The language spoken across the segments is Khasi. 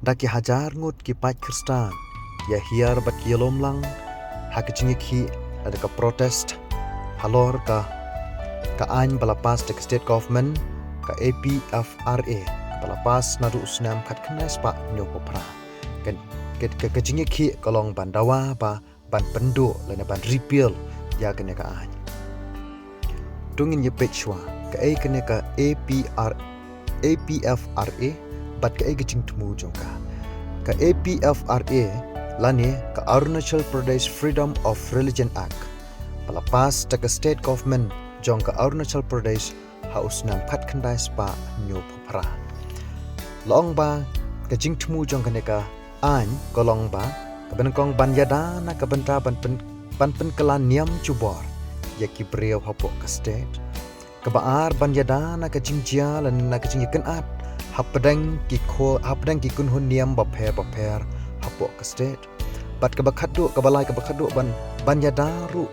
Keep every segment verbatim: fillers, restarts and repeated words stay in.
Da ki hajar ngut ki paid Khristan ïa hiar bad ki ïalum lang ha ka jingïakhih, ha ka protest halor ka ka aiñ ba la pass da ka state government, ka A P F R A, ba la pass naduh u snem khatkhyndai spah hynñiewphew phra. Ka, ka, ka, ka jingïakhih ka long ban dawa ba ban pynduh lane ban repeal ïa kane ka aiñ. To ngin ïa peit shuwa kaei kane ka A P R, A P F R A bad kaei ka jingthmu jong ka. Ka A P F R A lane ka Arunachal Pradesh Freedom of Religion Act ba la pass da ka state government jong ka Arunachal Pradesh ha u snem khatkhyndai spah hynñiewphew phra. La ong ba ka jingthmu jong kane ka aiñ ka long ba ka ban kong ban ïada na ka bynta ban pyn, ban pynkylla niam jubor ïa ki briew hapoh ka state. Kaba ar ban ïada na ka jingjia lane na ka jingïakynad hapdeng ki kho, hapdeng ki kynhun niam bapher bapher hapoh ka state. Bad kaba khatduh, kaba lai, kaba khatduh ban, ban ïada ruh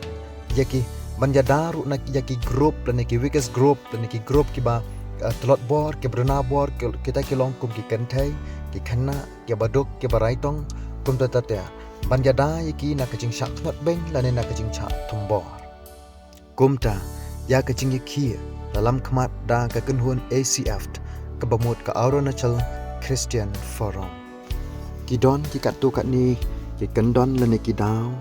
ïa ki, ban ïada ruh na ïa ki group lane ki weakest group lane ki group kiba, eh, tlot bor, kiba duna bor, ki, kita ki long kum ki kynthei, ki khynnah, kiba duk, kiba raitong, kumta ter ter. Ban ïada ïa ki na ka jingshah thnot beiñ lane na ka jingshah thombor. Kumta ïa ka jingïakhih la lam khmat da ka kynhun A C F, kaba mut ka Arunachal Christian Forum. Ki don ki katto katne ki kyndon lane ki daw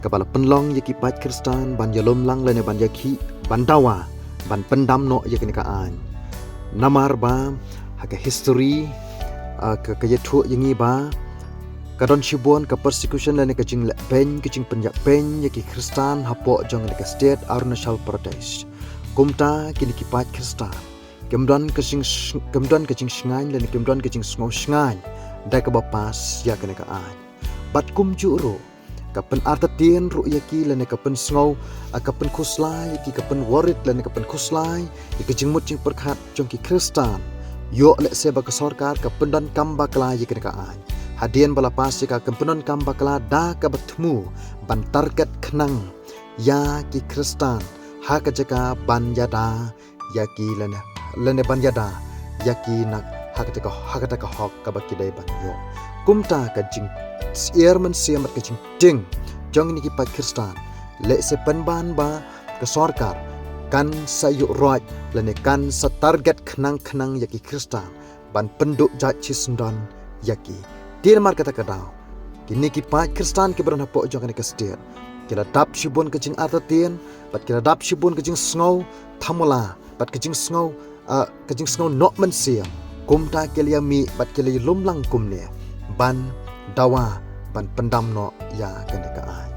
kaba la pynlong ïa ki paid Khristan ban ïalum lang lane ban ïakhih, ban dawa, ban pyndam noh ïa kane ka aiñ. Namar ba ha ka history, ah, ka, ka ïathuh ïa ngi ba ka don shibun ka persecution lane ka jingleh beiñ, ka jingpynïap beiñ ïa ki Khristan hapoh jong kane ka state Arunachal Pradesh. Kumta kine ki paid Khristan kim don ka jing, kim don ka jingshngaiñ lane kim don ka jingsngew shngaiñ da kaba pass ïa kane ka aiñ. Bad kumjuh ruh ka pynartatien ruh ïa ki lane ka pynsngew, ah, ka pynkhuslai ïa ki, ka pynworried lane ka pynkhuslai ïa ka jingmut jingpyrkhat jong ki Khristan. Ïoh lehse ba ka sorkar ka pyndonkam bakla ïa kane ka aiñ. Hadien ba la pass ïa ka, ka pyndonkam bakla da kaba thmu ban target khnang ïa ki Khristan ha ka jaka ban ïada ïa ki lane, lane ban ïada ïa ki na ha kata ka, ha kata ka hok kaba ki dei ban ïoh. Kumta ka jingsyier mynsiem bad ka jingtieng jong kine ki paid Khristan lehse pynban ba ka sorkar kan sa ïuh roit lane kan sa target khnang khnang ïa ki Khristan ban pynduh jait shisyndon ïa ki. Te namar kata ka daw kine ki paid Khristan kiba don hapoh jong kane ka state ki la dap shibun ka jingartatien bad ki la dap shibun ka jingsngew thamula bad ka jingsngew, ah, ka jingsngew noh mynsiem. Kumta ki la ïa mih bad ki la ïalum lang kumne ban dawa, ban pyndam noh ïa kane ka aiñ.